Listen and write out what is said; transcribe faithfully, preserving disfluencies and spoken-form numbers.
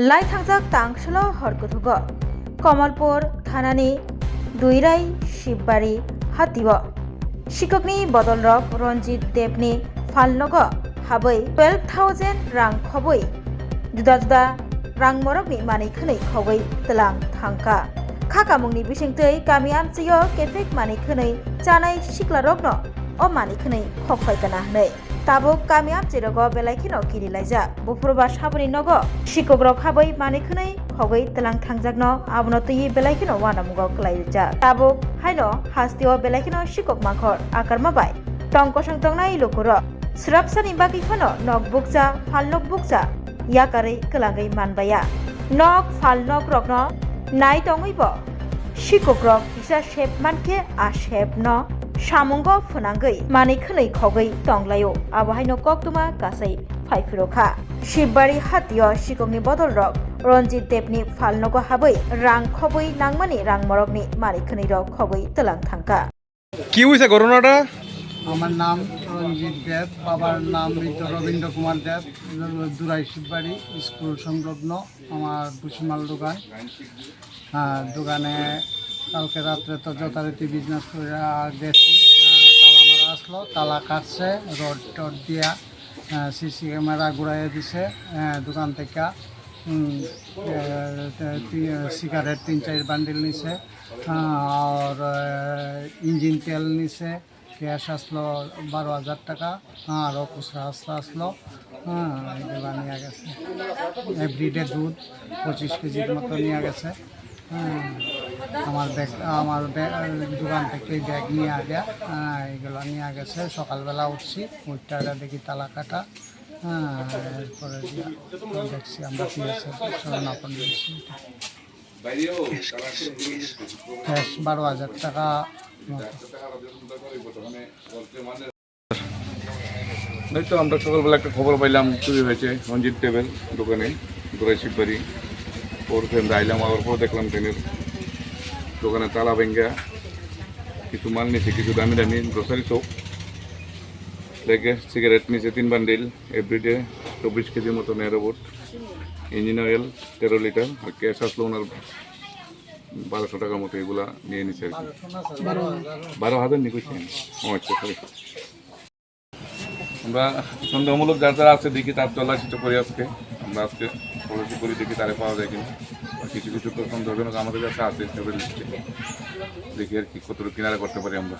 Laithangjak tangsalo hor kuthugo Kamalpur thanani Duirai Shibari hatio sikokni bodolrok Ranjit Debni phalnogo habwi twelve thousand rang khobwi juda juda rangmorokni manwi khwnwi khogwi twlang thangkha. Khakamungni bisingtwi kami amchaio kephek manwi khwnwi chanai siklarokno o manwi khwnwi khokphai kana hwnwi. Tabuk kami amchirogo belai kheno kiri laijak. Buphuru ba saboni nogo sikokrok habwi manwi khwnwi khogwi twlang thangjakno, abono twiwi belai kheno uanamungo kwlai rijak. Tabuk haino hasteo belai kheno sikok mangkhor akarma bai tong kosong tongnai lukurok swrapsani bagwi phano nok bukcha, phalnok bukcha yakarwi kwlangwi manbaiya. Nok phalnokrokno nai tongwibo sikokrok kisa sep mankhe a sepno samungo phwnangwi manwi khwnwi khogwi tonglaio. Abo haino koktwma kasai phaiphuru kha. Shibari hatio sikokni bodolrok Ranjit Debni phalnogo habwi rang khobwi nangmani rangmorokni manwi khwnwirok khogwi twlang thangkha. কি হৈছে ঘটনাটা? আমার নাম রঞ্জিত দেব, বাবার নাম মৃত রবীন্দ্র কুমার দেব, দুরাই শিববাড়ি স্কুল সংলগ্ন আমার ভুসিমাল দোকান। হ্যাঁ, দোকানে কালকে রাত্রে তো যথারীতি বিজনেস করে আর গেছি। হ্যাঁ, তালা মারা আসলো, তালা কাটছে, রড টড দিয়া, হ্যাঁ, সিসি ক্যামেরা ঘুরাইয়া দিছে, হ্যাঁ, দোকান থেকে। হুম, এ, তি-, সিগারেট তিন চার বান্ডিল নিছে, হ্যাঁ, আর, এ, ইঞ্জিন তেল নিছে, ক্যাশ আসলো বারো হাজার টাকা, হ্যাঁ, আরও খুচরা আসলো আসলো, হ্যাঁ, এগুলা নিয়ে গেছে। এভরিডে দুধ পঁচিশ কেজির মতো নিয়ে গেছে। হ্যাঁ, আমার ব্যাগ, আমার ব্যাগ, দোকান থেকে ব্যাগ নিয়ে আগে, হ্যাঁ, এগুলো নিয়ে গেছে। সকালবেলা উঠছি, উঠতে আগে দেখি তালা কাটা, হ্যাঁ, এরপরে গিয়া দেখছি আমরা কি আছে, শরণাপন্ন হয়েছি। ক্যাশ বারো হাজার টাকা মতো। এই তো আমরা সকালবেলা একটা খবর পাইলাম চুরি হয়েছে রঞ্জিত দেবের দোকানে, দুরাই শিববাড়ি। ওর ফ্রেন্ড আইলাম, আবার পরে দেখলাম ট্রেনের দোকানে তালা ভেঙ্গা কিছু মাল নিছে, কিছু দামি দামি গ্রোসারি শপ থেকে সিগারেট নিছে তিন বান্ডিল, এভরিডে চব্বিশ কেজির মতো নেরো বুট, ইঞ্জিন অয়েল তেরো লিটার, আর ক্যাশ আসলো ওনার বারোশো টাকার মতো, এগুলা নিয়ে নিছে আর কি। বারো হাজার নিয়ে কইছে? ও আচ্ছা, সরি। আমরা সন্দেহমূলক যার যারা আছে দেখি তার তল্লাশি তো করি আজকে। আমরা আজকে তল্লাশি করি দেখি তারে পাওয়া যায় কিনা। আর কিছু কিছু তো সন্দেহজনক আমাদের কাছে আছে হিসাবে লিস্টে। দেখি আর কি কতটুকু কিনারা করতে পারি আমরা।